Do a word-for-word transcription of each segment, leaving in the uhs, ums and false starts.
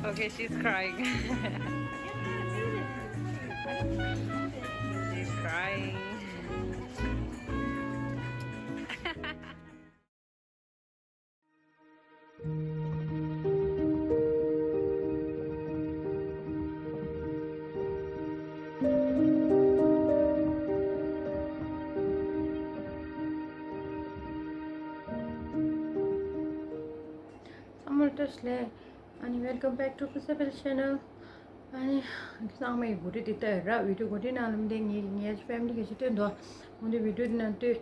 Okay, she's crying. She's crying. ཚང་མ་བཀྲ་ཤིས་བདེ་ལེགས། ཨ་ནི་welcome back to Kusabil channel. ཨ་ནི་ཚང་མས་གོ་སྒྲིག་འདི་ལྟར་ར་བི་ཌིའོ་གོ་སྒྲིག་གནང་ལུགས་འདི་ངའི་ངའི་ཕེ་མི་ལི་གི་ཅི་སྟོན་དོ། འོན་ཏེ་བི་ཌིའོ་འདི་ནང་ལྟོས།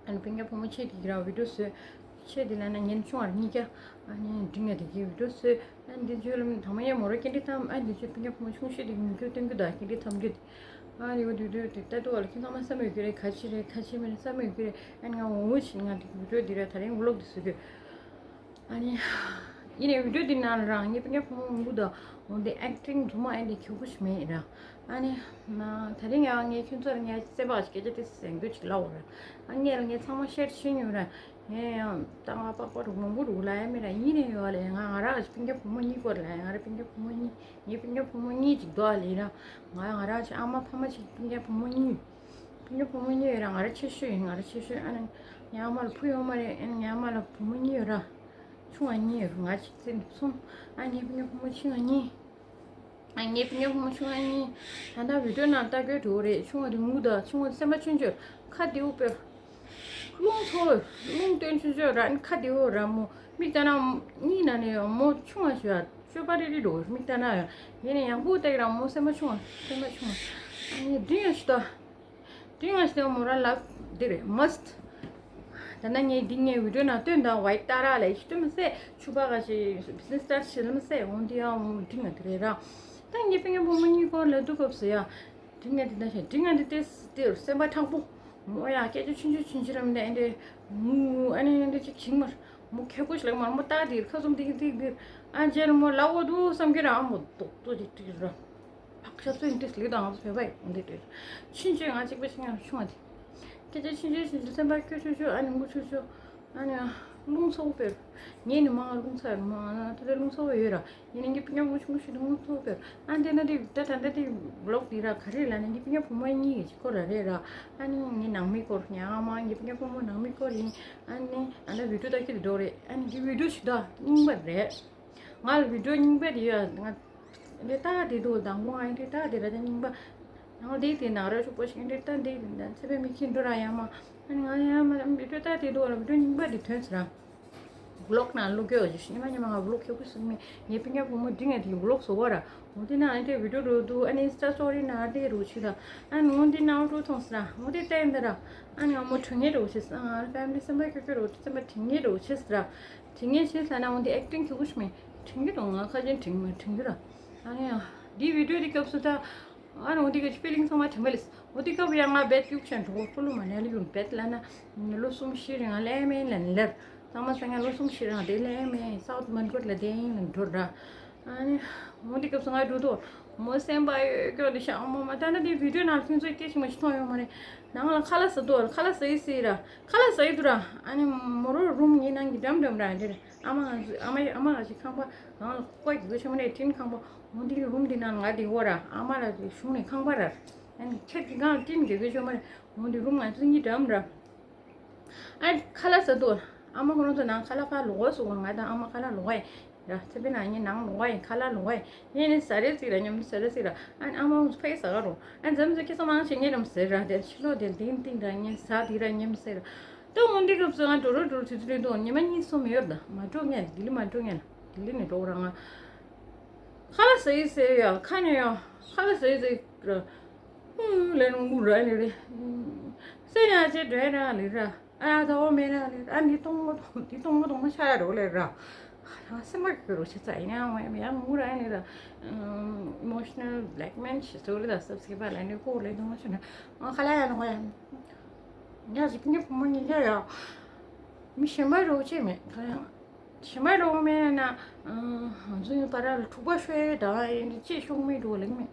ཨ་ནི་སྤུན་ཀྱག་བུ་མོ་ཆེ་གི་ར་བི་ཌིའོ་བཟོས། ཆེ་འདི་ལ་ན་ངན་ཆུང་བར་གཉིས་ཀ་ཨ་ནི་འབྲིང་ཡ་དེ་གི་བི་ཌིའོ་བཟོས། ཨ་ནི་འདི་བརྗོད་ལ་དང་མ་ཡ་མོ་ར་སྐད་འདི་ཐམ། ཨ་ནི་འདི་བརྗོད་སྤུན་ཀྱག་བུ་མོ་ཆུང་ཤོས་དེ་གི་མི་རྒྱུ་སྟོན་གི་དོ་སྐད་འདི་ཐམ་རྒྱུ་དེ། ཨ་ནི་འོ་དུས་དུས་དུས་ལྟ་དུས་བ་ལ་ཁྱེད་ཚང་མ་བསམ་ཡོད་ཀྱི་རེད། ག་ཅི་རེད་ག་ཅི་མིན་བསམ་ཡོད་ཀྱི་རེད། ཨ་ནི་ང་འོ་འོ་ཞིག་ང་དེ་གི་བི་ཌིའོ་འདི་ར་ད་རིང་ཝི་ལོག་འདི་བཟོས་དུས། ཨ་ནི། ཡིན་ནའི་བི་ཌིའོ་འདི་ནང་ལ་རང་ངའི་སྤུན་ཀྱག་བུ་མོ་མང་པོ་འདུག་འོན་ཏེ་ཨེག་ཊིང་རྫུན་མ་ཨེ་འདྲ་ཁྱོ་གུ་ཞིག་མེད་ར། ཨ་ནི། ད་རིང་ཡང་ངས་ཁྱོད་ཚོར་ངས་བརྩེ་བ་ཞིག་སྐད་ཆ་དེ་ཟེར་འགྱོད་ཅིག་ལབ་འོ་ར། ཨ་ངས་ལ་ངས་ཚང་མ་ཤེར་བྱེད་མྱོང་ར། ངས་ཡང་ཏང་ཨ་པགས་པ་རུ་མང་པོ་རུ་ལ་ཡ་མེད་ར། ཡིན་ནའི་ཡོད་ལ་ང་ང་རང་ཞིག་སྤུན་ཀྱག་བུ་མོ་གཉིས་སྐོར་ལ་ཡ་ང་ར་སྤུན་ཀྱག་བུ་མོ་གཉིས་ངའི་སྤུན་ཀྱག་བུ་མོ་གཉིས་ཅིག་འདུག་ཨ་ལེ་ར། ང་ང་རང་ཞིག་ཨ་མ་ཕ་མ་ཞིག་སྤུན་ཀྱག་བུ་མོ་གཉིས། སྤུན་ཀྱག་བུ་མོ་གཉིས་ཡོད་ར། ང་ར་ཆེ་ཤོས་ཡིན། ང་ར་ཆེ་ཤོས། ཨ་ནི་ངའི་ཨ་མ་ལ་བུ་ཡོད་མ་རེད། ཨ་ནི་ངའི་ཨ་མ་ལ་བུ་མོ་གཉིས་ཡོད་ར། ཆུང་བ་གཉིས་ཡོད་ར། ང་གཅིག་བཙས་ནས་གསུམ། ཨ་ངའི་སྤུན་ཀྱག་བུ་མོ་ཆུང་བ་གཉིས། ཨ་ངའི་སྤུན་ཀྱག་བུ་མོ་ཆུང་བ་གཉིས། ད་ལྟ་བི་ཌིའོ་ནང་ལྟ་དགོས་འགྲོ་རེད། ཆུང་བ་དེ་ངུ་ད། ཆུང་བ་དེ་སེམས་པ་ཆུང་ཆུང་ཁ་བདེ་བོ་དཔེ། རླུང་ཚ་བོ། རླུང་སྟོན་ཆུང་ཆུང་ར། ཨ་ནི་ཁ་བདེ་བོ་ར། མོ་མིག་ལྟ་ན་གཉིས་ན་ནས་མོ་ཆུང་བ་ཞིག་ཡ། སྤྱོད་པ་རེ་རེ་འགྲོ་མིག་ལྟ་ན་ཡ། ཡིན་ནའི་ཡག་པོ་ལྟ་གི་ར། མོ་སེམས་པ་ཆུང་བ། སེམས་པ་ཆུང་བ། ཨ་ངས་འདི་ཡང་ཞུ་ད། འདི་ཡང་ཞུ་ད། མོ་ར་ལབ་འདི་རེད། མ་སི། ད་ན་ངས་འདི་ངའི་བི་ཌིའོ་ནང་སྟོན་དང་བའི་ཏཱ་ར་ལ་ཡིག་སྟོན་མི་སེ་ཆུ་པ་ག་ཞིག་བི་ཛི་ནེ་སི་སི་ཊར་བྱེད་ལ་མི་སེ། འོན་ཏེ་ཡང་འདི་ང་འདི་རེད་ར། ད་ངའི་སྤུན་ཀྱག་བུ་མོ་གཉིས་སྐོར་ལ་འདུག་སྐབས་སུ་ཡ། འདི་ང་འདི་ད་ཤ་འདི་ང་འདི་ཏེ་སི་ཏེ་སེམས་པ་དྲང་པོ། མོ་ཡ་སྐད་ཆ་ཆུང་ཆུང་ཆུང་ཆུང་རམ་ནས་འདི་ངུ་ཨ་ནི་འདི་ཅིག་བྱིང་མར། མོ་ཁེ་པོ་ཞིག་ལ་མར་མོ་ལྟ་འདིར་ཁ་ཙུམ་འདི་འདི་འདིར། ཨ་ཅེ་ལ་མོ་ལ་འོ་འདུག་བསམ་གི་ར། ཨ་མོ་རྡོག་རྡོག་ཅིག་ཏིག་ར། ཕག་ཤ་ཚོད་འདི་ལི་དང་ང་ཚོ་བོད་པ་ཡིན་འདི་ཏིག་ཆུང་ཆུང་ང་གཅིག་པ་ཆེ་ང་ཆུང་བ་འདི། སྐད་ཆ་ཆུང་ཆུང་ཆུང་ཆུང་སེམས་པ་སྐྱོ་ཆུ་ཆུ། ཨ་ནི་ངུ་ཆུ་ཆུ། ཨ་ནི་རླུང་ཚ་བོ་དཔེ། ངས་ནི་མང་རླུང་ཚ་ཡོད་མ་ད་ལྟ་རླུང་ཚ་བོ་ཡོད་ར། ཡིན་ནའི་ངའི་སྤུན་ཀྱག་བུ་མོ་ཆུང་ཆུང་དེ་རླུང་ཚ་བོ་དཔེ། ཨ་འདི་ན་དེ་ད་ད་ད་དེ་ཝི་ལོག་དེ་ར་ག་རེ་ལབ་ན་ངའི་སྤུན་ཀྱག་བུ་མོ་གཉིས་ཀྱི་སྐོར་ར་རེད་ར། ཨ་ནི་ངའི་ནང་མི་སྐོར། ངའི་ཨ་མ། ངའི་སྤུན་ཀྱག་བུ་མོ་ནང་མི་སྐོར་ཡིན། ཨ་ནི་ཨ་ད་བི་ཌིའོ་ལྟ་གི་དེ་འགྲོ་རེད། ཨ་ནི་འདི་བི་ཌིའོ་ཞིག་ད་རྙིང་པ་རེད། ང་ལ་བི་ཌིའོ་རྙིང་པ་དེ་ཡོད་ང་། འདི་ལྟ་དེ་འདུག་དང་པོ་ང་འདི་ལྟ་དེ་ར་ད་རྙིང་པ། ནང་དེ་དེ་ནང་ར་ཤུག་པ་ཞིག་འདི་ལྟ་འདི་ཚེ་བའི་མི་ཁྱི་འགྲོ་ར་ཡ་མ། ཨ་ནི་ང་ཡ་མ་བི་ཌིའོ་ལྟ་དེ་འདུག་ལ་བི་ཌིའོ་རྙིང་པ་དེ་ཐོན་ཟེར་ར། ཝི་ལོག་ནང་བླུག་གི་ཡོད་ཅིག་ཉི་མ་ཉི་མ་ང་ཝི་ལོག་ཁྱོད་ཀྱི་སུ་མི་ངའི་སྤུན་ཀྱག་བུ་མོ་འདི་ངས་དེ་ཝི་ལོག་བཟོ་བ་ར། འོ་དེ་ནང་ཨ་འདྲའི་བི་ཌིའོ་འགྲོ་འདུག་ཨ་ནི་ཨིན་སི་ཊ་སི་ཊོ་རི་ནང་ཨ་འདྲའི་རོ་ཆི་ད། ཨ་ནི་འོ་འདི་ནང་འགྲོ་ཐོང་ཟེར་ར། འོ་དེ་ལྟ་ཡིན་ད་ར། ཨ་ནི་ང་མོ་དྲི་ངན་རོ་ཆི་ཟེར། ཨ་ཕེ་མི་ལི་སེམས་པ་ཁྱོད་ཁྱོད་རོ་ཆི་སེམས་པ་དྲི་ངན་རོ་ཆི་ཟེར་ར། དྲི་ངན་ཆི་ཟེར་ན་འོ་དེ་ཨེག་ཊིང་ཁྱོད་ཀྱི་སུ་མི་དྲི་གི་འདུག་ང་ཁ་ཅན་དྲི་མ་དྲི་གི་ར། ཨ་ནི་ཡ། འདི་བི་ཌིའོ་འདི་སྐབས་སུ་ད། ཨ་ནི་འོ་འདི་གི་ཕི་ལིང་ཚང་མ་དྲན་པ་ལེས། འོ་འདི་སྐབས་ཡང་ང་བེད་ཡུག་ཆེན་འགྲོ་ཀུ་ལུ་མ་ནེ་ལི་ཡུན་བེད་ལ་ན་ལོ་གསུམ་བཞི་རིང་ལས་མེད་ལ་ལེར། ཚང་མ་ཚང་ང་ལོ་གསུམ་བཞི་རིང་དེ་ལས་མེད་སའུ་ཐི་མན་གོར་ལ་དེ་ཡིན་ལ་འགྲོ་ར། ཨ་ནི་འོ་འདི་སྐབས་སུ་ང་འགྲོ་དོ། མོ་སེམས་པ་ཡོད་སྐྱོ་འདི་ཤ་མོ་མ་ད་ན་དེ་བི་ཌིའོ་ནང་ཁྱོད་ཚོས་སྐད་ཅིག་མ་ཞིག་མཐོང་ཡོད་མ་རེད། ནང་ལ་ཁ་ལག་ཟ་དོ། ཁ་ལག་ཟ་ཡི་ཟེར་ར། ཁ་ལག་ཟ་ཡི་འདུག་ར། ཨ་ནི་མོ་རོ་རུམ་ངའི་ནང་གི་འགྲམ་འགྲམ་ར་འདི་ར། ཨ་མ་ང་ཚོ་ཨ་མ་ཨ་མ་ང་ཚོ་ཁང་པ་ནང་ལ་ཁོག་གི་གོ་ཆེན་མོ་རེད་ཏིན་ཁང་པ། འོ་འདི་རུམ་འདི་ནང་ང་འདི་འོ་ར། ཨ་མ་ལ་གཞུང་ནས་ཁང་པ་ར། ཨ་ནི་ཁྱེད་ཀྱི་སྒང་ལ་ཏིན་གི་གོ་ཆེན་མོ་རེད། འོ་འདི་རུམ་ང་ཚོ་གཉིས་འགྲམ་ར། ཨ་ཁ་ལག་ཟ་དུ། ཨ་མ་ཁོ་རང་ཚོ་ནང་ཁ་ལག་ཕར་ལོག་ག་སོང་། ང་དང་ཨ་མ་ཁ་ལག་ལོག་ག་ཡིན་ར། ཚེ་པའི་ནང་ངའི་ནང་ལོག་ག་ཡིན། ཁ་ལག་ལོག་ག་ཡིན། ཡིན་ནི་ཟ་རེ་ཟིག་ར་མཉམ་དུ་ཟ་རེ་ཟིག་ར། ཨ་ནི་ཨ་མ་ཁོ་ཚོ་ཕ་གི་ཟ་ག་རོ། ཨ་འཛམ་ཟེར་ཁྱེད་ཚོ་མང་ཆེ་ངའི་འགྲམ་ཟེར་ར། དེ་ཕྱི་ལོགས་དེ་ལྡིང་ལྡིང་ར་ངས་ཟ་དེ་ར་མཉམ་ཟེར་ར། ད་འོ་འདི་སྐབས་སུ་ང་འགྲོ་རོ་འགྲོ་རོ་དུས་ཚོད་འདུག་ཉི་མ་གཉིས་གསུམ་ཡོད་ར། ད་མ་འགྲོ་ངས་ལྡི་ལི་མ་འགྲོ་ངས་ལ་ལྡི་ལི་ནས་འགྲོ་ར་ང་། ཁ་ལག་ཟ་ཡི་ཟེར་ཡ་ཁ་ནས་ཡ་ཁ་ལག་ཟ་ཡི་ཟེར་ར། ཧུ་ལེ་ནོ་ངུ་ར་ལེ་རེ། སེ་ཉ་ཅེ་འདྲེ་ར་ལེ་ར། ཨ་ད་འོ་མེ་ར་ལེ་ར། ཨ་འདི་གཏོང་མོ་གཏོང་འདི་གཏོང་མོ་གཏོང་མོ་ཆ་ར་རོ་ལེ་ར། ང་སེམས་པ་གི་རོ་ཆེ་ཙ་ཡིན་ཡང་འོ་ཡ་ངུ་ར་ལེ་ར། ཨིམོ་ཤི་ནལ་བྷེ་ལེག་མེལ་ཞིག་ཚོ་ལེ་ད་སབ་སི་ཀི་རབ་ལ་ནི་ཁོ་ལེ་གཏོང་མོ་ཆུ་ན། ང་ཁ་ལ་ཡ་ནོ་ཡ། ཉ་ཟིག་ངའི་བུ་མོ་གཉིས་ཀ་ཡ། མི་གཞན་པ་རོ་ཆེ་མེད་ག་ཡང་། ཞིམ་པ་རོ་མེད་ན། ང་ཚོའི་བར་ལ་འཁྲུག་པ་ཤོད་ད་ཡིན་ཅི་ཤོག་མི་འགྲོ་ལེགས་མེད།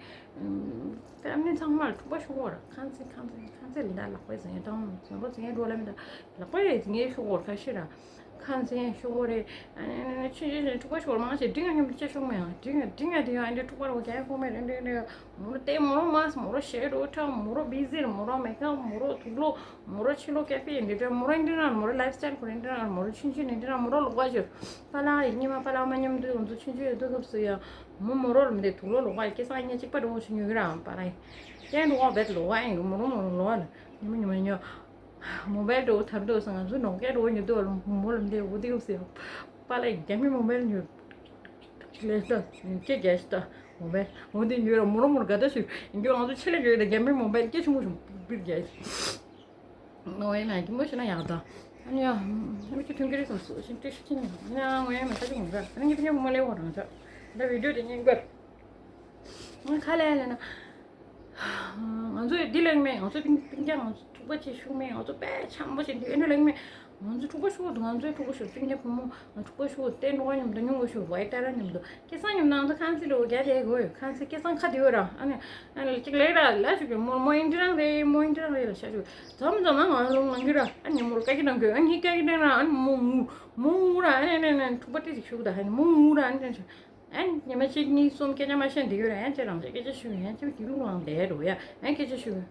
ཕེ་མི་ལི་ཚང་མ་ལ་འཁྲུག་པ་ཤོག་བར་ཁང་ཚན་ཁང་ཚན་ཁང་ཚན་ལ་ད་ལག་པས་ཟིན་དང་ཟིན་པ་ཟིན་འགྲོ་ལ་མི་ད་ལག་པས་ཟིན་ངེས་ཤོག་བར་ཁ་ཤི་ར། ཁ་འཛིན་ཤོག་རེད། ཨ་ནི་ཆུང་ཆུང་ཆུང་འཁྲུག་པ་ཤོར་མང་ཆེ་འབྲིང་ཡང་མཉམ་དུ་བཅད་ཤོག་མེད་ཨ། འབྲིང་ཡང་འབྲིང་ཡང་དེ་ཡང་ཨ་འདྲ་འཁྲུག་པ་རོ་རྒྱལ་ཁོ་མེད་རེད་འདྲ་འདྲ། མོ་རོ་བལྟས་མོ་རོ་མ་མོ་རོ་ཞེ་དྲག་ཁྲག་མོ་རོ་བི་ཟིར་མོ་རོ་མེ་ཁ་མོ་རོ་དུག་ལོ་མོ་རོ་ཕྱི་ལོ་ཀེ་ཕི་འདི་འདྲ་མོ་རོ་འདི་འདྲ་མོ་རོ་ལའིབ་སི་ཊའིལ་ཁོ་རེ་འདི་འདྲ་མོ་རོ་ཆུང་ཆུང་ནས་འདི་འདྲ་མོ་རོ་ལོག་པ་ཞོར་པ་ལགས་ཡིན་ཉི་མ་པ་ལགས་མ་མཉམ་དུ་ང་ཚོ་ཆུང་ཆུང་ཡོད་དུས་སྐབས་སུ་ཡང་མོ་མོ་རོ་ལ་མི་འདི་དུག་ལོ་ལོག་པ་སྐལ་བཟང་ཉེ་གཅིག་པ་འགྲོ་ཆུང་ཆུང་གི་རང་པ་ལགས་ཡིན་ལོག་པ་བེད་ལོག་པ་ཡིན་མོ་རོ་མོ་རོ་ལོག་པ་ལ་ཉི་མ་ཉི་མ་ཉོ། མོ་བལ་འགྲོ་དར་འགྲོ་སང་ང་ཚོ་ནོ་ཀེ་འགྲོ་ཉོ་དུ་བ་ལ་མོ་ལ་འདི་འོ་འདི་གུ་སེ་པ་ལ་རྒྱ་མི་མོ་བལ་ཉོ་ལེ་ད་ཀེ་རྒྱ་ཤི་ད་མོ་བལ་འོ་འདི་ཉོ་ར་མོ་རོ་མོ་ར་ག་ད་ཤུ་འགྱོ་ང་ཚོ་ཆེ་ལེ་འགྱོ་ད་རྒྱ་མི་མོ་བལ་ཀེ་ཆུང་མོ་ཆུང་པིར་རྒྱ་ནོ་ཡེ་ན་གི་མོ་ཤི་ན་ཡག་ད་ཨ་ནི་ཡ་མི་ཁྱོད་ཐུན་ཀེ་རེ་སོང་སུ་ཤིན་ཏྲི་ཤི་ཁྱི་ནི་ཡ་ངོ་ཡ་མ་ཁ་ཅི་མོ་ག་ཨ་ནི་ཉི་ཕི་ཉ་མོ་ལེ་བ་རང་ཆ་ད་བི་ཌིའོ་དེ་ཉན་དགོས། ང་ཁ་ལས་ལས་ན། ང་ཚོ་འདི་ལེགས་མེད་ང་ཚོ་སྤུན་སྤུན་ཀྱག་ང་ཚོ་འཁྲུག་པ་བྱེད་ཤུགས་མེད་ང་ཚོ་དཔེ་འཆམ་པོ་བྱེད་འདི་ཨེ་འདྲ་ལེགས་མེད་ང་ཚོ་འཁྲུག་པ་ཤུགས་འདུག་ང་ཚོའི་འཁྲུག་པ་ཤུགས་སྤུན་ཀྱག་བུ་མོ་ང་འཁྲུག་པ་ཤུགས་བསྟན་འགྲོ་བ་མཉམ་དུ་ཉུང་བ་ཤུགས་བའི་ཏེ་ར་མཉམ་དུ་སྐལ་བཟང་མཉམ་དུ་ང་ཚོ་ཁང་སི་འགྲོ་རྒྱ་དེ་དགོས་ཡོད་ཁང་སི་སྐལ་བཟང་ཁ་དེ་ཡོད་ར་ཨ་ནི་ཨ་ནི་ཅིག་ལེགས་ར་ལ་ཞུ་གི་མོ་མོ་ཨིན་འདྲ་རང་རེད་མོ་ཨིན་འདྲ་རང་རེད་ལ་ཤ་ཞུ་འཛམ་འཛམ་ང་ང་རུང་ང་གི་ར་ཨ་ནི་མོར་ཀ་གི་རང་གི་ཨ་ནི་ཀ་གི་རང་ར་ཨ་ནི་མོ་ངུ་མོ་ངུ་ར་ཨ་ནི་ཨ་ནི་ཨ་ནི་འཁྲུག་པ་ཏི་ཞིག་ཤུགས་ད་ཨ་ནི་མོ་ངུ་ར་ཨ་ནི་ཨ་ནི། ཨན་ཉི་མ་གཅིག་གཉིས་གསུམ་སྐད་ཆ་མ་བཤད་འདི་ཡོད་ར་ཨན་ཅེ་རང་ཅེ་སྐད་ཆ་ཞུ་ཡ་ཨན་ཅེ་དེ་རུ་རང་བསྡད་འགྲོ་ཡ་ཨན་སྐད་ཆ་ཞུ།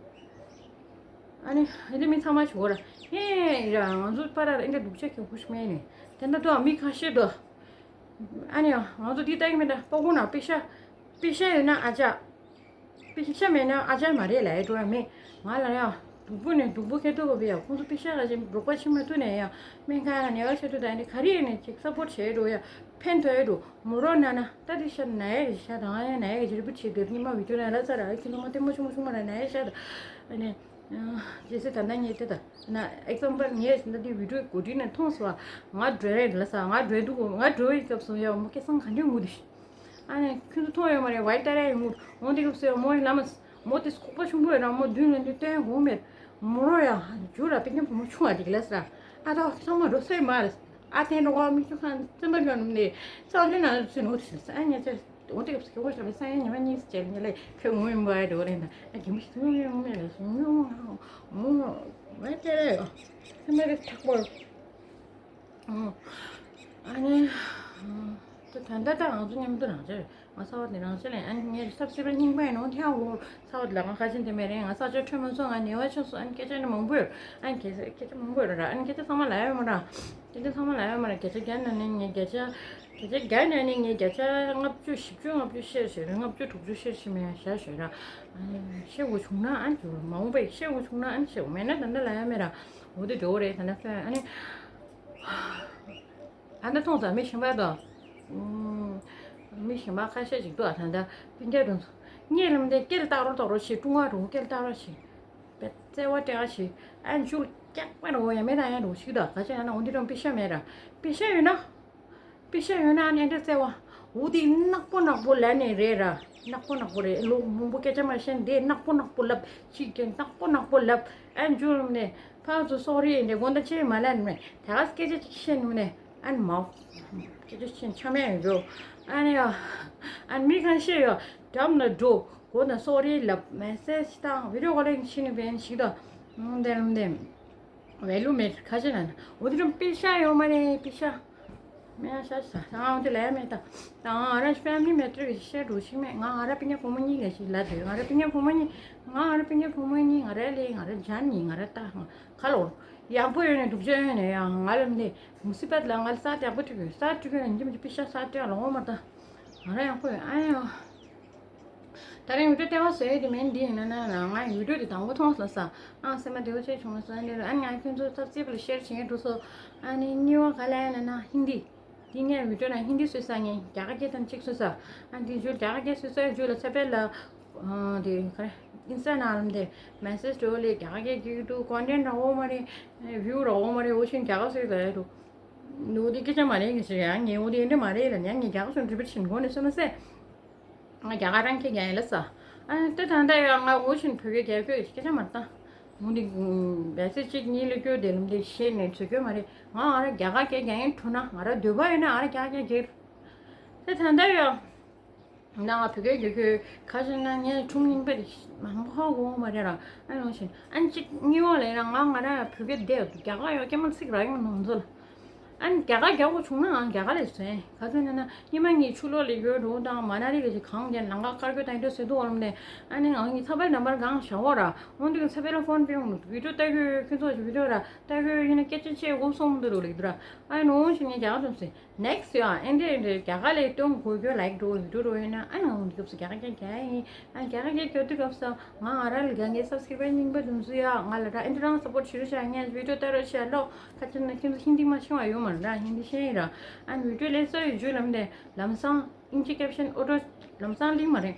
ཨ་ནི་ཨ་ནི་མི་ཚང་མ་ཞུ་གོ་ར་ཧེ་ར་ང་ཚོ་པ་ར་ར་ཨིན་དྲ་སྡུག་ཆ་ཁྱོད་ཁུ་ཤི་མེད་ནི་དེ་འདྲ་དུ་མི་ཁ་ཤས་དུ་ཨ་ནི་ང་ཚོ་འདི་ལྟ་གི་མེད་ད་པ་ཀུ་ན་པི་ཤ་པི་ཤ་ཡོད་ན་ཨ་ཅག་པི་ཤ་མེད་ན་ཨ་ཅག་མ་རེད་ལ་ཡ་འགྲོ་ཡ་མེད། ང་ལ་ཡ་སྡུག་པོ་ནས་སྡུག་པོ་ཁྱེར་ཐུབ་པ་བས་ཡ་ཁོང་ཚོ་པི་ཤ་ག་ཅིག་རོགས་པ་བྱེད་མ་ཐུབ་ནས་ཡ་སྨན་ཁང་ལ་ཉལ་བ་བྱེད་ཐུབ་ད་ནི་ག་རེ་ཡིན་ནས་ཅིག་སབ་པོར་བྱེད་འགྲོ་ཡ་ཕན་ཐོགས་ཡ་འགྲོ་མོ་རོགས་ན་ན་ད་དེ་ཤ་ན་ཡ་གི་ཤ་དང་ཡ་ན་ཡ་གི་རི་པོ་བྱེད་དེ་ཉི་མ་བི་ཏུ་ན་ལ་ཚ་ར་ཁྱི་ལོ་མ་ལྟད་མོ་ཆུང་མ་ཆུང་མ་ར་ན་ཡ་ཤ་ད་ཨ་ནི་ཇེ་སི་ད་ལྟ་ངས་དེ་ད་ན་ཨེག་ཛམ་པལ་ངས་ད་དེ་བི་ཏུ་གོ་དྲིན་ནས་མཐོང་སོང་ང་འགྲོ་རེད་ལ་ས་ང་འགྲོ་འདུག་ང་འགྲོ་བའི་སྐབས་སུ་ཡ་མོ་སྐལ་བཟང་ག་འདྲས་ངུ་དེ། ཨ་ནི་ཁྱོད་ཚོ་མཐོང་ཡོད་མ་རེད་བའི་ཏ་ར་ཡི་ངུ་འོང་དེ་སྐབས་སུ་མོ་ཡི་ལ་མ་མོ་དེ་ཁོག་པ་ཆུང་པོ་ཡོད་ར་མོ་མདུན་ལ་འདི་སྟོན་དགོས་མེད། མོ་རོ་ཡ་རྒྱུ་ར་པི་ཉམ་བུ་མོ་ཆུང་བ་དེ་ག་ལས་ར་ཨ་ད་ཚང་མ་འགྲོ་སོས་མ་རེད། ཨ་དེ་འགྲོ་བ་མི་ཆུ་ཁང་བཙན་པ་འགྲོ་ནམ་ནས་ཚང་ལུས་ན་ཚུན་འོ་དེ་ཨ་ཉེ་ཚེ་འོ་དེ་སྐབས་སུ་ཁྱོད་ཁོ་ཤ་ལ་ས་ཡ་ཉི་མ་གཉིས་སུ་བྱས་ལ་ཉེ་ལས་ཁྱོད་ངུ་ཡིན་པ་འགྲོ་རེད་ན་ཨ་རྒྱུ་མི་ཞིག་ངུ་ཡོང་མེད་ལ་སུ་ངུ་ཡོང་ང་མོ་བའི་ཏ་ར་ཡོ་ཚང་མ་རེད་ཐག་པོ། ཨ་ནི། ད་ད་ལྟ་ང་ཚོ་མཉམ་དུ་རང་ཆེ་ང་ས་བ་དེ་རང་ཆེ་ལས་ཨ་ནི་ངའི་ཐབས་སྲིད་པ་རྙིང་པ་ཡིན་ནོ་ཐེའུ་ས་བ་དེ་ལ་ང་ཁ་ཆེན་དེ་མེད་རེད་ང་ས་ཆ་ཁྲོད་མ་སོང་ང་ནེ་བ་ཆུང་སོང་ཨ་ནི་སྐད་ཆ་ནི་མང་པོ་ཡོད་ཨ་ནི་སྐད་ཆ་སྐད་ཆ་མང་པོ་ཡོད་ར་ཨ་ནི་སྐད་ཆ་ཚང་མ་ལ་ཡོད་མ་ར་སྐད་ཆ་ཚང་མ་ལ་ཡོད་མ་ར་བརྒྱ་ཆ་བརྒྱ་ནང་ནས་ངས་བརྒྱ་ཆ་བརྒྱ་ཆ་བརྒྱ་ནང་ནས་ངས་བརྒྱ་ཆ་ལྔ་བཅུ་བཞི་བཅུ་ལྔ་བཅུ་ཤེར་བྱས་རེད་ལྔ་བཅུ་དྲུག་ཅུ་ཤེར་བྱས་མེད་ཡ་ཤ་ཤོད་ར་ཨ་ནི་ཤེར་དགོས་བྱུང་ན་ཨ་ནི་བྱུང་མ་འོངས་པ་ཡི་ཤེར་དགོས་བྱུང་ན་ཨ་ནི་ཤེར་དགོས་མེད་ན་ད་ལྟ་ལ་ཡ་མེད་ར་འོ་དེ་འགྲོ་གི་རེད་ད་ལྟ་ཨ་ནི། ཨ་ནི་མཐོང་ཙང་མི་གཞན་པ་དང་། མི་གཞན་པ་ཁ་ཤས་ཅིག་འདུག་ཨ་ད་ལྟ་སྤུན་ཀྱག་དང་། ངས་ལམ་དེ་སྐེ་ལ་བཏགས་རོགས་བཏགས་རོགས་བྱེད་ཀྲུང་ཧྭ་རུ་སྐེ་ལ་བཏགས་རོགས་བྱེད། བཙལ་བ་སྤྲད་བྱེད། ཨ་མཇུག་སྐྱག་པ་རུ་ཡང་མེད་ན་ཡང་རུ་ཞིག་དང་ག་ཅི་ན་ན་འོ་འདི་རུ་པེ་ཤ་མེད་ར། པེ་ཤ་ཡོད་ན། པེ་ཤ་ཡོད་ན་ཨ་ནི་འདྲ་བཙལ་བ། འོ་དེ་ནག་པོ་ནག་པོ་ལ་ནས་རེད་ར། ནག་པོ་ནག་པོ་རེད་ལོ་མང་པོ་སྐད་ཆ་མ་བཤད་འདི་ནག་པོ་ནག་པོ་ལབ་ཅིག་གི་ནག་པོ་ནག་པོ་ལབ་ཨ་མཇུག་ལམ་ནས། ཕར་ཚུར་སོག་རིགས་འདྲ་དགོང་དག་ཆེ་མ་ལ་ནི་མེད་ད་ག་སྐད་ཆ་ཅིག་བཤད་ནི་མ་ནས་ཨ་ནི་མའོ། སྐད་ཆ་ཆེན་ཆ་མེད་ཡོད་འགྲོ། ཨ་ནི་ཡ། ཨ་ནི་མི་གང་ཤེས་ཡོད་འགྲམ་ལ་འགྲོ་དགོང་དག་སོག་རིགས་ལབ་མེ་སེ་ཇི་བཏང་བི་ཌིའོ་ཀོ་ལིང་ཤི་ནི་བན་ཞིག་དང་། འདེམ་འདེམ། ཝེ་ལུ་མེད་ཁ་ཆེ་ན་ན་འོ་དེ་རུ་པི་ཤ་ཡོད་མ་རེད་པི་ཤ། མེད་ཤ་ཤ་ང་འོ་དེ་ལས་མེད་ད། ད་ང་རང་ཕེ་མི་ལི་མེ་ཊར་གི་བཤད་འགྲོ་ཞིག་མེད་ང་ང་ར་པི་ཉ་བུ་མོ་གཉིས་ལས་ཞིག་ལ་དེ་ང་ར་པི་ཉ་བུ་མོ་གཉིས་ང་ང་ར་པི་ཉ་བུ་མོ་གཉིས་ང་ར་ལས་ང་ར་ཇན་གཉིས་ང་ར་ལྟ་ང་ཁ་ལོར་ཡག་པོ་ཡོད་ནས་སྡུག་ཅག་ཡོད་ནས་ཡང་ང་ལ་འདི་མུ་སི་བད་ལ་ང་ལ་ས་ཡག་པོ་སྤྲད་གི་ཡོད་ས་སྤྲད་གི་ཡོད་ན་འདི་མི་འདི་པི་ཤ་ས་སྤྲད་ལ་འོང་མ་ད་ང་ར་ཡག་པོ་ཡོད་ཨ་ཡོ། ད་རིང་བི་ཌིའོ་ལྟེ་བ་བཟོས་དེ་མིན་འདི་ཡིན་ན་ན་ན་ང་ཡི་བི་ཌིའོ་དེ་དང་པོ་མཐོང་སོང་ས་ཨང་སེམས་པ་བདེ་བོ་ཆེ་བྱུང་སོང་ཨ་ནི་ཨ་ནི་ང་ཁྱོད་ཚོ་ཚབ་ཚིབ་ལ་ཤེར་བྱེད་མཁན་འགྲོ་སོང་ཨ་ནི་གཉིས་པ་ག་ལ་ཡིན་ན་ན་ཧིན་དི་འདི་ངས་བི་ཌིའོ་ནང་ཧིན་དི་བཟོས་ས་ངས་རྒྱ་གར་སྐད་དང་གཅིག་བཟོས་ས་ཨ་འདི་མཇུག་རྒྱ་གར་སྐད་བཟོས་ས་མཇུག་ལ་ཚེ་འཕེལ་ལ་དེ་ག་རེ་ཨིན་སི་ཊ་ནང་ལ་དེ་མེ་སེ་ཇི་འགྲོ་ལས་རྒྱ་གར་སྐད་སྐྱིད་འདུག་ཀོན་ཊེན་ཊ་འདྲ་བོ་མ་རེད་བིའུ་འདྲ་བོ་མ་རེད་འོ་ཤིན་རྒྱ་གར་བཟོས་ད་ཡ་འདུག་འོ་དེ་སྐད་ཆ་མ་རེད་ངས་ཟེར་ཡང་ངས་འོ་དེ་འདྲ་མ་རེད་ལ་ཡང་ངས་རྒྱ་གར་སོང་རི་པིཊ་བྱེད་མགོ་ནས་སོ་མ་ཟེར། ང་རྒྱ་གར་རང་སྐད་རྒྱག་ཡིན་ལ་ས། ཨ་ནི་ད་ད་ལྟ་ཡང་ང་འུ་ཆེན་བོད་སྐད་རྒྱག་ཁྱོད་ཀྱི་སྐད་ཆ་མ་བཏང་། འུ་འདི་བལ་སྲིད་གཅིག་གཉིས་ལ་སྐྱོ་དེ་ལམ་དེ་ཤེས་ནས་བྱེད་སྐྱོ་མ་རེད་ང་ང་ར་རྒྱ་གར་སྐད་རྒྱག་ཡིན་འཁྲུ་ན་ང་ར་འདོད་པ་ཡོད་ན་ང་ར་རྒྱ་གར་སྐད་རྒྱག་ད་ད་ལྟ་ཡང་། ད་ང་བོད་སྐད་རྒྱག་ཁྱོད་ཁ་ཤས་ན་ངས་ཁྲུང་ཡིན་པ་དེ་མང་པོ་ཧ་གོ་མ་རེད་ར་ཨ་ཡོང་ཤེས་ཨ་ནི་གཅིག་གཉིས་པ་ལས་ར་ང་ང་ར་བོད་སྐད་བསྡད་འདུག་རྒྱ་གར་ཡོད་སྐད་མ་ཚིག་ར་ཡོང་ནང་ཚོ་ལ། ཨ་ནི་རྒྱ་གར་རྒྱག་དགོས་བྱུང་ན་ང་རྒྱ་གར་ལ་ཟེར། ག་ཚོད་ན་ན་ཉི་མ་གཉིས་ཕྱི་ལོགས་ལ་ཡོད་འགྲོ་དང་མ་ན་ལི་གི་ཞིག་གང་གི་ལམ་ཁ་དཀར་གོས་དང་འདྲ་ཟེར་འདུག་འོ་ལམ་ནས། ཨ་ནི་ང་གཉིས་ཚ་བལ་ནམ་པར་གང་བཞག་འོ་ར། འོ་འདི་གི་ཚ་བལ་ལ་ཕོན་པེ་འོང་བི་ཌིའོ་ལྟ་གི་ཁྱོད་ཚོ་ཞིག་བི་ཌིའོ་ར་ལྟ་གི་ཡིན་ན་སྐད་ཆ་བཤད་དགོས་སོང་འདུག་རོ་ལིག་འདུག་ར། ཨ་ནི་འོང་ཞིག་ངས་རྒྱ་གར་ཙམ་ཟེར། ནེག་སི་ཡ་ཨེ་འདྲས་ཨེ་འདྲས་རྒྱ་གར་ལ་སྟོན་དགོས་རྒྱུ་ལའིག་འགྲོ་བི་ཌིའོ་འགྲོ་ཡིན་ན་ཨ་ནི་འོང་འདི་སྐབས་སུ་རྒྱ་གར་རྒྱག་རྒྱག་ཡིན། ཨ་རྒྱ་གར་རྒྱག་རྒྱག་དུས་སྐབས་སུ་ང་ང་ར་ལ་རྒྱ་ངའི་སབ་སི་ཀི་རབ་རྙིང་པ་འདུག་འཛུལ་ཡ་ང་ལ་ར་ཨེ་འདྲས་རང་སབ་པོར་བྱེད་རོགས་བྱ་ངས་བི་ཌིའོ་ལྟ་རོགས་བྱ་ལོ། ཁ་ཅིག་ན་ཁྱིམ་ཚང་ཧིན་དི་མ་ཤེས་པ་ཡོད་མ་རེད་ར། ཧིན་དི་ཤེས་ཡིན་ར། ཨ་ནི་བི་ཌིའོ་ལས་སོ་ཡི་རྒྱུ་ལམ་དེ་ལམ་སང་ཨིན་ཇི་ཀེབ་ཤན་ཨོ་ཏོ་ལམ་སང་ལིང་མ་རེད།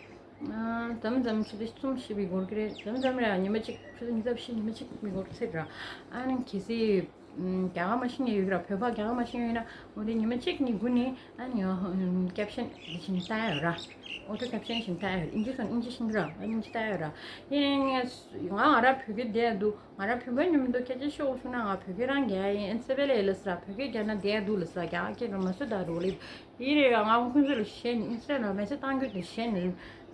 ཨ་འཛམ་འཛམ་ཆུ་ཚོད་གསུམ་བཞི་བའི་སྐོར་གྱི་རེད། འཛམ་འཛམ་རེད་ཉི་མ་གཅིག་ཆུ་ཚོད་ཉི་ཤུ་རྩ་བཞི་ཉི་མ་གཅིག་མི་སྐོར་ཚེ་ར། ཨ་ནི་གལ་སྲིད་རྒྱ་གར་མ་ཤེས་ནས་ཡོད་ར་བོད་པ་རྒྱ་གར་མ་ཤེས་ཡོད་ན་འོ་དེ་ཉི་མ་གཅིག་གཉིས་དགུ་ནི་ཨ་ནི་ཀེབ་ཤན་འདི་བཞིན་ལྟ་ཡ་ཡོད་ར། ཨོ་ཏོ་ཀེབ་ཤན་བཞིན་ལྟ་ཡ་ཡོད། ཨིན་ཇི་སོང་ཨིན་ཇི་ཤེས་ར་ཨིན་ཇི་ལྟ་ཡ་ཡོད་ར། ཡིན་ནའི་ང་ང་ར་བོད་སྐད་བསྡད་འདུག་ང་ར་བོད་པ་ཉམས་འདུག་སྐད་ཆ་ཤོད་བྱུང་ན་ང་བོད་སྐད་རང་རྒྱག་ཡིན། ཨེན་སེ་བེ་ལེ་ལ་སི་ར་བོད་སྐད་རྒྱག་ན་བསྡད་འདུག་ལ་སི་ར་རྒྱ་གར་སྐད་ར་མ་སུ་ད་རུ་ལི་ཡིན་རེད། ང་ཁོང་ཚོ་ལ་ཞེན་ཨིན་སི་ཊ་ལ་མེ་སེ་བཏང་རྒྱུ་དེ་ཞེན་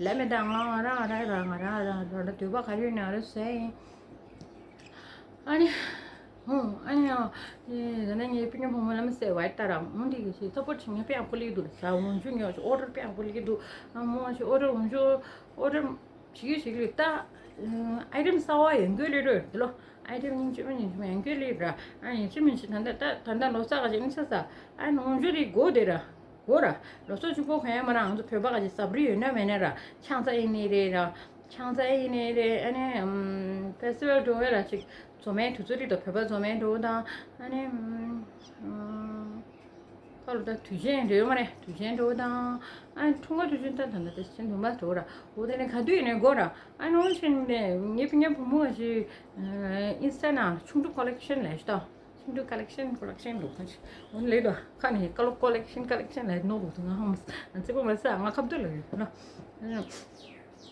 ལ་མེ་ད་ང་ང་ར་ང་ར་ར་ང་ར་ར་ར་འདོད་པ་ག་རེ་ཡོད་ན་ར་ཟེར་ཡིན། ཨ་ནི། ཧུང་ཨ་ནི་ཡང་། ད་ནི་ངའི་སྤུན་ཉོ་བུ་མོ་ལ་མི་ཟེར་བ་ལྟ་ར་མུ་འདི་གི་ཞིག་ཚོ་པོ་ཆིང་ངའི་པའི་ཨ་ཁུ་ལི་འདུག་ལ་ཟ་འོང་ཆུ་ཉོ་ཞིག་ཨོ་ཌར་པའི་ཨ་ཁུ་ལི་གི་འདུག་ཨ་མོ་ཞིག་ཨོ་ཌར་འོང་ཆུ་ཨོ་ཌར། བྱེད་ཀྱི་ཞིག་ལས་ལྟ། ཨའི་ཊེམ་གསར་བ་ཡང་འགོད་ལས་རོགས་འདི་ལོ། ཨའི་ཊེམ་སྙིང་རྗེ་མོ་སྙིང་རྗེ་མོ་ཡང་འགོད་ལས་ར། ཨ་ཡིན་ཅི་མིན་ཅི་ད་ལྟ་ད་ད་ལྟ་ལོ་གསར་ག་ཅིག་ཨིན་ས་ས། ཨ་ནོང་ཇུ་རི་གོ་དེ་ར། གོ་ར། ལོ་གསར་གཅིག་པོ་ག་ཡ་མ་ར་ང་ཚོ་བོད་པ་ག་ཅིག་ཟབ་རི་ཡོད་ན་མེད་ན་ར། ཆང་ས་ཡིན་ནི་རེད་ར། ཆང་ས་ཡིན་ནི་རེད། ཨ་ནི་ཕེ་སི་ཊི་བལ་འགྲོ་བས་ར་ཅིག་འཛོམས་མའི་དུས་ཚོད་རིག་དང་བོད་པ་འཛོམས་མའི་འགྲོ་དང་ཨ་ནི། ཁ་ལོ་ད་དུས་ཆེན་རེད་མ་རེད། དུས་ཆེན་འགྲོ་དང་། ཨ་འཁྲུངས་སྐར་དུས་ཆེན་ད་ད་ད་དུས་ཆེན་འདུན་པ་འགྲོ་ར། འོ་དེ་ནས་ག་དུས་ནས་འགོ་ར། ཨ་ནོ་ཆེན་ནས་ངའི་སྤུན་ཀྱག་བུ་མོ་ཞིག་ཨིན་སི་ཊ་ནང་ཆུང་ཀྲུག་ཀོ་ལེག་ཤན་ལས་ཤི་ད། ཆུང་ཀྲུག་ཀོ་ལེག་ཤན་ཀོ་ལེག་ཤན་འདུག་ཁ་ཤི། འོ་ནས་ལས་དོ་ཁ་ནས་ཀ་ལོ་ཀོ་ལེག་ཤན་ཀོ་ལེག་ཤན་ལས་ནོ་འདུག་ང་ཧམ་ཙི་པོ་མ་ས་ང་ཁབ་ཏུ་ལ་ཡོད་ན།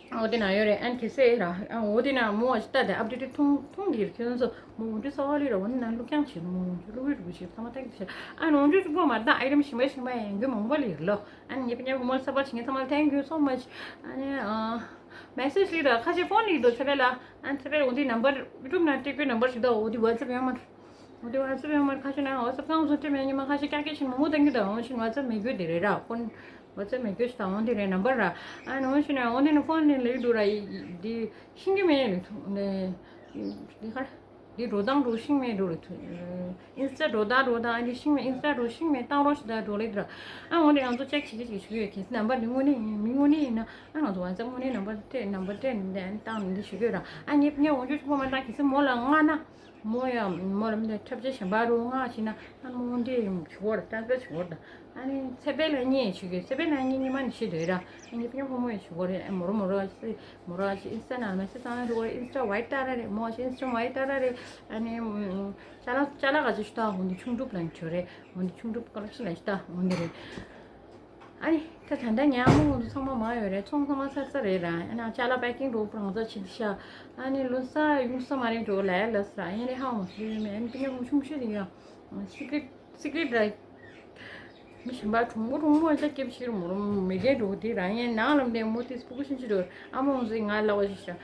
འོ་དེ་ན་ཡོད་རེད། ཨན་ཁེ་སེ་ར། ཨ་འོ་དེ་ན་མོ་ཨ་ཅི་ལྟ་དེ་ཨབ་ཌེ་ཊི་མཐོང་མཐོང་གི་ཁྱོད་ཚོ་མོ་འོ་འདྲི་ས་བ་ལི་ར་འོ་ན་ལུག་ཀྱང་བྱེད་མོ་འོ་འདྲི་ལུག་གི་རུ་བྱེད་ཚང་མ་ཐེང་གི་བྱེད། ཨ་ནོ་འཇུ་གཅིག་པོ་མ་ད་ཨའི་རམ་ཞིམ་པ་ཞིམ་པ་ཡང་གི་མང་པོ་ལི་ར་ལོ། ཨ་ནི་ངའི་པ་ཉ་བུ་མོ་ལ་ས་བ་བྱེད་ངེ་ཚང་མ་ཐེང་གི་སོ་མ་ཅི། ཨ་ནི་ཨ་མེ་སེ་ཇི་ལི་ར་ཁ་ཤས་ཕོན་ལི་རྡོ་ཚེ་བེ་ལ། ཨ་ཚེ་བེ་འོ་འདི་ནམ་བར་ཡུ་ཊུབ་ན་ཏི་ཀུའི་ནམ་བར་ཞིག་ད་འོ་འདི་ཝ་ཙེབ་ཡང་མ། འོ་དེ་ཝ་ཙེབ་ཡང་མར་ཁ་ཤས་ན་ཝ་ཙེབ་གང་བཟོ་སྤྲད་མེད་ཉི་མ་ཁ་ཤས་ཀྱག་ཀྱག་ཤིང་མང་པོ་བཏང་གི་དང་འོང་ཤིང་ཝ་ཙེབ་མེད་རྒྱུ་དེ་རེད་ར། ཕོན་ཝ་ཙེབ་མེད་རྒྱུ་ཞིག་དང་འོང་དེ་རེད་ནམ་བར་ར། ཨ་ནི་འོང་ཤིང་ན་འོང་དེ་ནི་ཕོན་ནི་ལེགས་འདུག་ར་ཡི་འདི་ཤིང་གི་མེད་ནི་འདི་ཁར་འདི་འགྲོ་སྟངས་འགྲོ་ཤིང་མེད་འགྲོ་རེད། ཨིན་སི་ཊ་འགྲོ་སྟངས་འགྲོ་སྟངས་འདི་ཤིང་མེད་ཨིན་སི་ཊ་འགྲོ་ཤིང་མེད་བཏང་རོགས་ཞིག་ད་འགྲོ་ལེགས་ར། ཨ་འོང་དེ་ང་ཚོ་ཅེག་བྱེད་ཀྱི་ཅིག་ཞུ་ཡོད་གལ་སྲིད་ནམ་བར་འདི་དངོས་གནས་ཡིན་མི་དངོས་གནས་ཡིན་ན་ཨ་ང་ཚོ་ཝ་ཙེབ་དངོས་གནས་ནམ་བར་སྤྲད་ནམ་བར་སྤྲད་ནས་བཏང་ནས་འདི་ཞུ་གི་ཡོད་ར། ཨ་ངས་ངས་འོང་རྒྱུ་ཆུང་པོ་མ་བཏང་གལ་སྲིད་མོ་ལ་མངགས་ན། མོ་ཡང་མོ་ལ་མི་འདྲ་འཁྲབ་ཆས་གཞན་པ་རུ་མངགས་ཕྱིན་ན་ཨ་མོ་འདི་ཞུ་བར་ཏན་ཏན་ཞུ་བར་དང་ཨ་ནི་ཚེ་འཕེལ་ལ་གཉིས་ཞུ་གི་ཚེ་འཕེལ་ལ་གཉིས་གཉིས་མ་ནི་ཤི་འདོད་ར། ཨ་ནི་ཕ་ཉམ་ཕོ་མོ་ཡང་ཞུ་བར་རེད། ཨ་མོ་རོ་མོ་རོ་ཨ་ཅི་མོ་རོ་ཨ་ཅི་ཨིན་སི་ཊ་ནང་མེ་སེ་ཇི་བཏང་ཡོད་རེད། ཨིན་སི་ཊ་ཝའི་ཊི་ཏ་ར་རེད། མོ་ཨ་ཅི་ཨིན་སི་ཊ་ཝའི་ཊི་ཏ་ར་རེད། ཨ་ནི་ཅ་ལག་ཅ་ལག་ག་ཅི་ཞུ་ད་འོ་འདི་ཆུང་གྲུབ་ལ་ནི་བྱོས་རེད། འོ་འདི་ཆུང་གྲུབ་ཀོ་ལེག་ཤན་ལ་ཞུ་ད་འོ་འདི་རེད། ཨ་ནི་ད་ད་ལྟ་ཉག་མོ་ང་ཚོ་ཚང་མ་མ་ཡོད་རེད། ཚོང་ཚང་མ་ཚར་ཚར་རེད་ར། ཨ་ནི་ཅ་ལག་པེ་ཀིང་རོགས་པོ་རང་ཚོ་བྱེད་ཤག་ཨ་ནི་ལོ་གསར་ཡོང་ས་མ་རེད་འགྲོ་ལ་ལ་ས་ར། ཨ་ནི་ཧ་མ་སུ་ཡོད་མེད། ཨ་ནི་པི་ཉ་ཁུ་ཆུང་ཤོས་དེ་ཡང་སི་ཀི་རེ་ཊི་སི་ཀི་རེ་ཊི་ར། མི་གཞན་པ་གྲོང་པོ་གྲོང་པོ་ཅག་སྐྱེ་བ་ཞིག་མོ་རོ་མི་རྒན་འགྲོ་དེ་ར། ཡང་ནང་ལམ་ནས་མོ་དེ་སྤུ་གུ་ཤིན་ཅི་འགྲོ། ཨ་མ་འོང་ཟིག་ང་ལ་བ་ཞིག་ཤག་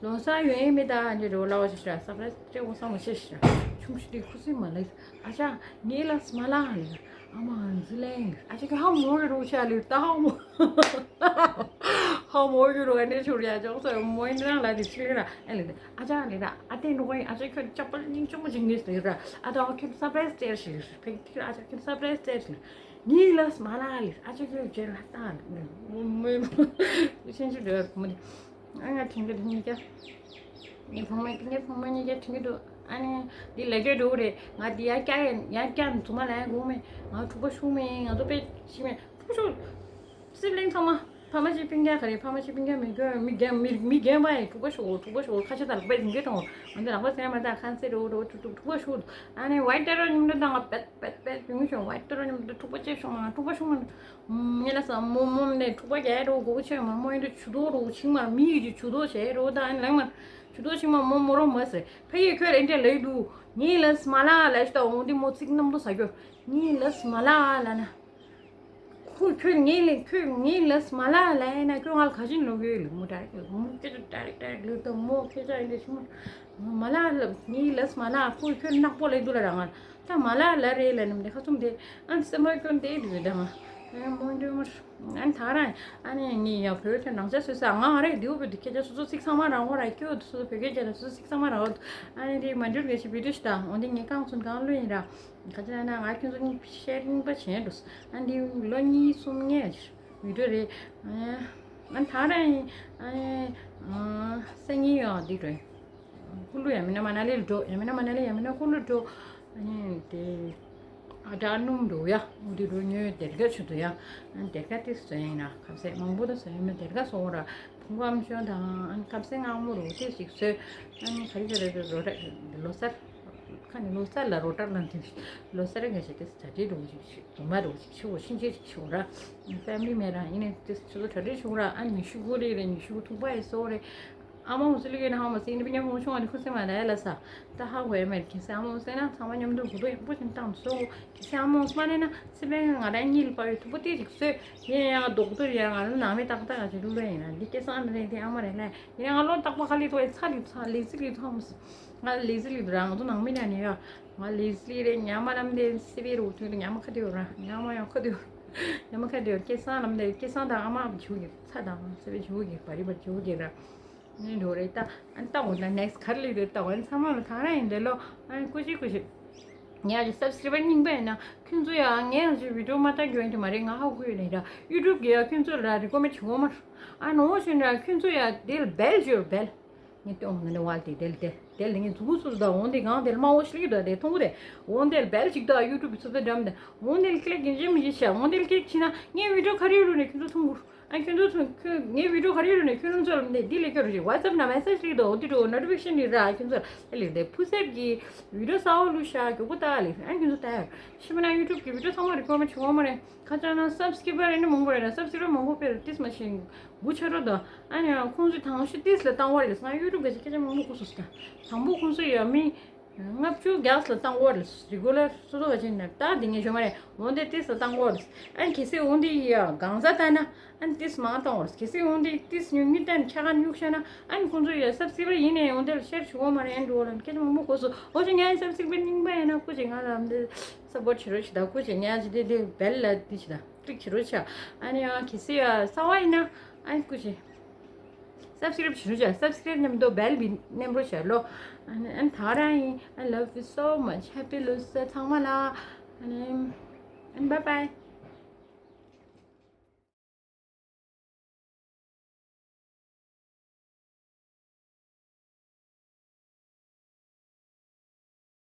ལོ་གསར་ཡོང་ཡས་མེད་ད་འདྲ་འགྲོ་ལ་བ་ཞིག་ཤག་སར་པ་རའི་སི་སྤྲད་དགོས་བསམ་མ་ཤེས་ཤག་ཆུང་ཤོས་དེ་ཁུ་སིམ་མ་ལེགས། ཨ་ཅག་ངའི་ལ་སི་མ་ལ་ལེགས། ཨ་མ་ཨ་ནི་ཟི་ལེང་། ཨ་ཅག་གི་ཧ་མོ་རེ་རོ་ཤ་ལེགས། ད་ཧ་མོ་ཧ་མོ་ཡོད་རོ། ཨ་ནི་ཆུ་རེ་ཡ་ཅོག་སོ་མོ་ཡིན་ནང་ལ་དེ་ཆི་ལེ་ར། ཨ་ལེ་ཨ་ཅག་ལེ་ར། ཨ་དེ་འགྲོ་གི་ཨ་ཅག་ཁྱོད་ཅག་པ་སྙིང་ཆུང་མོ་ཅིག་ངེས་ལེ་ར། ཨ་ད་ཁྱོད་སར་པ་རའི་སི་སྤྲད་ཤིག་ཕེ་ཐིག་ཨ་ཅག་ཁྱོད་སར་པ་རའི་སི་སྤྲད་ཤིག་ངའི་ལ་སི་མ་ལ་ལེགས། ཨ་ཅག་ཁྱོད་ཇེ་ལ་ཏང་མོ་མོ་ཤིན་ཅི་འགྲོ་མོ་དེ། ཨ་ང་དྲན་གི་འདུག་གཉིས་ཀ། ངའི་བུ་མོ་ངའི་བུ་མོ་གཉིས་ཀ་དྲན་གི་འདུག་ཨ་ནི་འདི་ལས་ཀའི་འགྲོ་གི་རེད། ང་འདི་ཡར་བཀྱག་ཡིན། ཡར་བཀྱག་ནས་ཐུག་མ་ལ་ཡར་སྒུག་མེད། ང་འཁྲུག་པ་ཤུགས་མེད། ང་ཚོ་དཔེ་ཤི་མེད། འཁྲུག་པ་ཤུགས། སིབ་ལིང་ཚང་མ་ཕ་མ་གཅིག་སྤུན་ཀྱག་ག་རེ་ཕ་མ་གཅིག་སྤུན་ཀྱག་མི་རྒན་མི་རྒན་མི་མི་རྒན་པ་ཡིན། འཁྲུག་པ་ཤུགས་འཁྲུག་པ་ཤུགས། ཁ་ཆེ་དང་ལག་པས་འཛིན་གྱི་དང་ང་ཚོ་ལག་པ་ཟེར་མ་དང་ཁ་ཚེ་རོ་རོ་འཁྲུག་འཁྲུག་འཁྲུག་པ་ཤུགས། ཨ་ནི་ཝའི་ཊེ་རོ་མཉམ་དུ་དང་པད་པད་པད་བུད་མེད་བྱུང་། ཝའི་ཊེ་རོ་མཉམ་དུ་འཁྲུག་པ་ཅིག་བྱུང་། ང་འཁྲུག་པ་ཤུགས་མ། ངས་ལ་ས་མོ་མོ་ནས་འཁྲུག་པ་རྒྱག་རོགས་དགོས་ཆེ་མ་མོ་ཡིན་དུ་ཇུ་དོ་རོགས་ཆིང་མ་མི་ཡིས་ཀྱི་ཇུ་དོ་བྱས་རོགས་དང་ལེང་མ་ཇུ་དོ་ཆིང་མ་མོ་མོ་རོ་མ་ཟེར་ཕ་ཡིས་ཁོས་རེ་འདྲ་ལེགས་འདུག་ངས་ལ་ས་མ་ལ་ལ་ཞིག་ད་འོང་དེ་མོ་ཚིག་རྣམ་དུ་ཟ་རྒྱུ། ངས་ལ་ས་མ་ལ་ལ་ན་ཁོ་ཁྱོད་ངས་ལེ་ཁྱོད་ངས་ལ་ས་མ་ལ་ལ་ཡིན་ན་ཁྱོད་ང་ལ་ག་ཅིན་ལོ་གི་ལེགས་མོ་ད་རེད་མོ་སྐད་ཆ་ད་རེད་ད་རེད་ལེགས་དང་མོ་སྐད་ཆ་ཡིན་དེ་ཆིང་མ། མ་ལ་ལབ་ངའི་ལབ་མ་ལ་ཁོ་ཁྱོད་ནག་པོ་ལས་འདུག་ལ་ར་ང་ད་མ་ལ་ལ་རེད་ལ་ནམ་དེ་ཁ་ཚུམ་དེ་ཨན་སེམས་པ་སྐྱོན་དེ་འདུག་ད་ང་ཨན་མོ་འདུག་མར་ཨན་ད་ར་ཨན་ངའི་ཡ་བོད་ཁྱོད་ནང་ཆ་སོས་ས་ང་ང་རེད་འདུག་བོད་དུ་ཁྱེད་ཅག་སོ་སོ་ཚིག་ཚང་མ་རང་ཧོ་ར་ཁྱོད་སོ་སོ་བོད་སྐད་ཅག་ལ་སོ་སོ་ཚིག་ཚང་མ་རང་ཧོ་ཨན་དེ་མ་འདུག་གལ་ཆེ་བི་ཌིའོ་ཞིག་ད་འོན་ཏེ་ངས་རྐང་ཚུན་གང་ལོས་ཡིན་ར་ཁ་ཆེ་ན་ང་ཁྱོད་ཚོ་ཤེར་རིང་པ་བྱས་འགྲོ་ཨན་དེ་ལོ་གཉིས་གསུམ་ངས་བི་ཌིའོ་རེད། ཨ་ཐང་ར་ཨ་སང་ཉིན་ཡོང་འདི་རེད། ཀུ་ལུ་ཡ་མིན་ན་མ་ན་ལི་ལ་འགྲོ་ཡ་མིན་ན་མ་ན་ལི་ཡ་མིན་ན་ཀུ་ལུ་འགྲོ། ཨ་ནི་དེ་ཨ་ཏྲ་སྣུམ་འགྲོ་ཡ་འོ་དེ་འགྲོ་ཉོས་སྡེར་ཁ་ཆུ་དུ་ཡ། ཨ་སྡེར་ཁ་དེ་བཟོས་ཡིན་ན་ཁ་ཟས་མང་པོ་དུ་བཟོས་ཡིན་ན་སྡེར་ཁ་བཟོ་ར་ཕུང་པོ་ཨམ་ཅོག་དང་ཨ་ནི་ཁ་ཟས་མངར་མོ་རུ་དེ་ཞིག་བཟོས། ཨ་ནི་ག་རེ་ག་རེ་རོ་ར་ལོ་སར་ཁ་ནི་ལོ་སར་ལ་རོ་ཏར་ལ་འདི་ལོ་སར་ག་ཞིག་དེ་ཟ་འདྲེ་རུ་ཞིག་ཞིག་དུ་མ་རུ་ཞིག་ཆུ་བོ་ཤིང་ཆེ་ཞིག་ཆུ་བོ་ར། ཕེ་མི་ལི་མེད་ར་ཡིན་ནས་དེ་ཆུ་ཚོད་གྲ་སྒྲིག་བྱུང་ར་ཨ་ཉི་ཤུ་དགུ་རེ་རེ་ཉི་ཤུ་དགུ་ཐུག་པ་ཡི་སོ་རེ། ཨ་མ་འོ་ཚོ་ལི་གེ་ན་ཧ་མ་སི་ཨིན་དི་པི་ཉམ་ཧོང་ཆུང་བ་ནི་ཁུ་སེ་མ་ད་ཡ་ལ་ས་ད་ཧ་གོ་ཡ་མེད་གི་སེ་ཨ་མ་འོ་སེ་ན་ཚང་མ་མཉམ་དུ་གུ་དོ་ཡང་པོ་ཅིན་བཏང་སོ་གི་སེ་ཨ་མ་འོ་སེ་མ་ནེ་ན་སི་པན་ང་ར་གཉིད་ལ་པ་ཡོད་ཐུག་པོ་ཏི་ཅིག་སོས་ཡིན་ཡང་རྡོག་ཏུ་ཡང་ང་ར་ནང་མི་ཏག་ཏག་ཅིག་ལུ་ལ་ཡིན་ན་འདི་སྐལ་བཟང་རེད་དེ་ཨ་མ་རེད་ལ་ཡིན་ཡང་ང་ལོ་རྟག་པ་ཁ་ལི་ཐོ་ཡི་ཚ་ལི་ཚ་ལི་ཚི་ལི་ཐོ་མ་སི་ང་ལི་ཚི་ལི་ར་ང་ཚོ་ནང་མི་ན་ནི་ཡ་ང་ལི་ཚི་ལི་རེད་ཉ་མ་ལམ་དེ་སི་པི་རུ་ཐུག་ཉ་མ་ཁ་དེ་ཡོད་ར་ཉ་མ་ཡང་ཁ་དེ་ཡོད། ཡ་མ་ཁ་དེ་སྐལ་བཟང་ལམ་དེ་སྐལ་བཟང་དང་ཨ་མ་བྱུག་གི་ཚ་དང་སེ་བའི་བྱུག་གི་བ་རི་བ་བྱུག་གི་ར། ནི་འགྲོ་རེད་ད། ཨན་ཏང་འོ་ན་ནེགསི་གར་ལི་རེད་ད་འོ་ན་ཚང་མ་ལ་ཐང་ར་ཡིན་དེ་ལོ། ཨན་ཀུ་ཤི་ཀུ་ཤི། ངས་ཨ་ཅི་སབ་སི་ཀི་རབ་རྙིང་པ་ཡིན་ན་ཁྱོད་ཚོ་ཡ་ངས་ཨ་ཅི་བི་ཌིའོ་མ་ལྟ་རྒྱུ་ཡིན་དུ་མ་རེད་ང་ཧ་གོ་ཡོད་ནི་ར་ཡུ་ཊུབ་གི་ཡ་ཁྱོད་ཚོ་ལ་རི་ཀོ་མེན་ཊི་བྱེད་འོ་མར། ཨ་ནོ་ཤིན་ར་ཁྱོད་ཚོ་ཡ་དེ་ལ་བེལ་བྱོས་བེལ། ངས་ལྟོས་འོང་ན་ནི་ཝལ་དེ་དེ་ལ་དེ་དེ་ལ་ངས་མཛུ་གུ་སུ་དང་འོང་དེ་གང་དེ་ལ་མ་འོ་ཤི་ལི་དང་དེ་མཐོང་གི་རེད། འོང་དེ་ལ་བེལ་ཅིག་དང་ཡུ་ཊུབ་གི་ཚོ་དེ་འགྲམ་དེ་འོང་དེ་ལ་ཀི་ལིག་གི་འཇིམ་གི་ཤ་འོང་དེ་ལ་ཀི་ལིག་བྱས་ན་ངས་བི་ཌིའོ་ག་རེ་ཡོད་ལུགས་ནས་ཁྱོད་ཚོ་མཐོང་གི་རེད། ཨ་ཁྱོད་ཚོ་ཚོ་ཁྱོད་ངའི་བི་ཌིའོ་ག་རེ་ཡོད་ནས་ཁྱོད་རང་ཚོ་ལ་འདི་འདི་ལས་ཀྱོ་རེད། ཝ་ཊི་སེབ་ན་མེ་སེཇ་ལིག་དོ་འདི་འགྲོ་ནོ་ཊི་ཕི་ཀེ་ཤན་ནི་ར་ཁྱོད་ཚོ་ལ་ལིག་དེ་ཕུ་སེབ་ཀྱི་བི་ཌིའོ་གསར་བ་ལུ་ཤ་མགྱོགས་པོ་ལྟ་ལིག་ཨ་ཁྱོད་ཚོ་ལྟ་ཡ་ཤི་མ་ན་ཡུ་ཊུབ་ཀྱི་བི་ཌིའོ་ཚང་མ་རི་ཀོ་མེན་ཊི་བྱུང་བ་མ་རེད། ཁ་ཅག་ན་སབ་སི་ཀི་རབ་རེ་ནི་མང་པོ་རེད་ན་སབ་སི་ཀི་རབ་མང་པོ་དཔེ་རུ་ཏིས་མ་ཤིན་དགུ་ཆ་རོ་དོ། ཨ་ནི་ཁོང་ཚོས་དང་ཤུ་ཏིས་ལ་བཏང་བ་རེད་ང་ཡུ་ཊུབ་ག་ཅིག་སྐད་ཆ་མང་པོ་གོ་སོང་ད་དང་པོ་ཁོང་ཚོས་ཡ་མི། ལྔ་བཅུ་གྱ་ལ་བཏང་བར་རི་གུ་ལར་སོ་སོ་བ་ཅན་ནས་ད་འདི་ངས་ཞོ་མ་རེད། འོན་ཏེ་ཏིས་ལ་བཏང་བར་ཨན་གལ་སྲིད་འོན་ཏེ་ཡ་གང་ཟ་ལྟ་ན་ཨན་ཏིས་མང་བཏང་བར་གལ་སྲིད་འོན་ཏེ་ཏིས་ཉུང་ཉུང་བཏང་ཆ་ག་ཉུག་ཤ་ན་ཨན་ཁོང་ཚོ་ཡ་སབ་སི་ཀི་རབ་ཡིན་ནས་འོན་ཏེ་ལ་ཤེར་བྱུང་བ་མ་རེད། ཨན་འགྲོ་ལ་སྐད་ཆ་མང་པོ་གོ་སོང་། འོ་ཅེ་ངས་སབ་སི་ཀི་རབ་རྙིང་པ་ཡིན་ན་སྐུ་ཅེ་ང་ལ་འདི་སབ་པོར་བྱེད་རོགས་བྱེད་ད་སྐུ་ཅེ་ངས་ཅི་དེ་དེ་བེལ་ལ་འདི་བྱེད་ད་ཀི་ལིག་བྱེད་རོགས་བྱེད། ཨན་ཡ་གལ་སྲིད་ཡ་གསར་བ་ཡིན་ན་ཨན་སྐུ་ཅེ། སབ་སི་ཀི་རབ་བྱེད་རོགས་བྱ། སབ་སི་ཀི་རབ་མཉམ་དུ་བེལ་བི་མནན་རོགས་བྱ་ལོ། ཨ་ནི་ཨ་ནི་ད་རང་ཡིན། I love you so much. Happy Losar ཚང་མ་ལ། ཨ་ནི་ཨ་ནི་bye bye.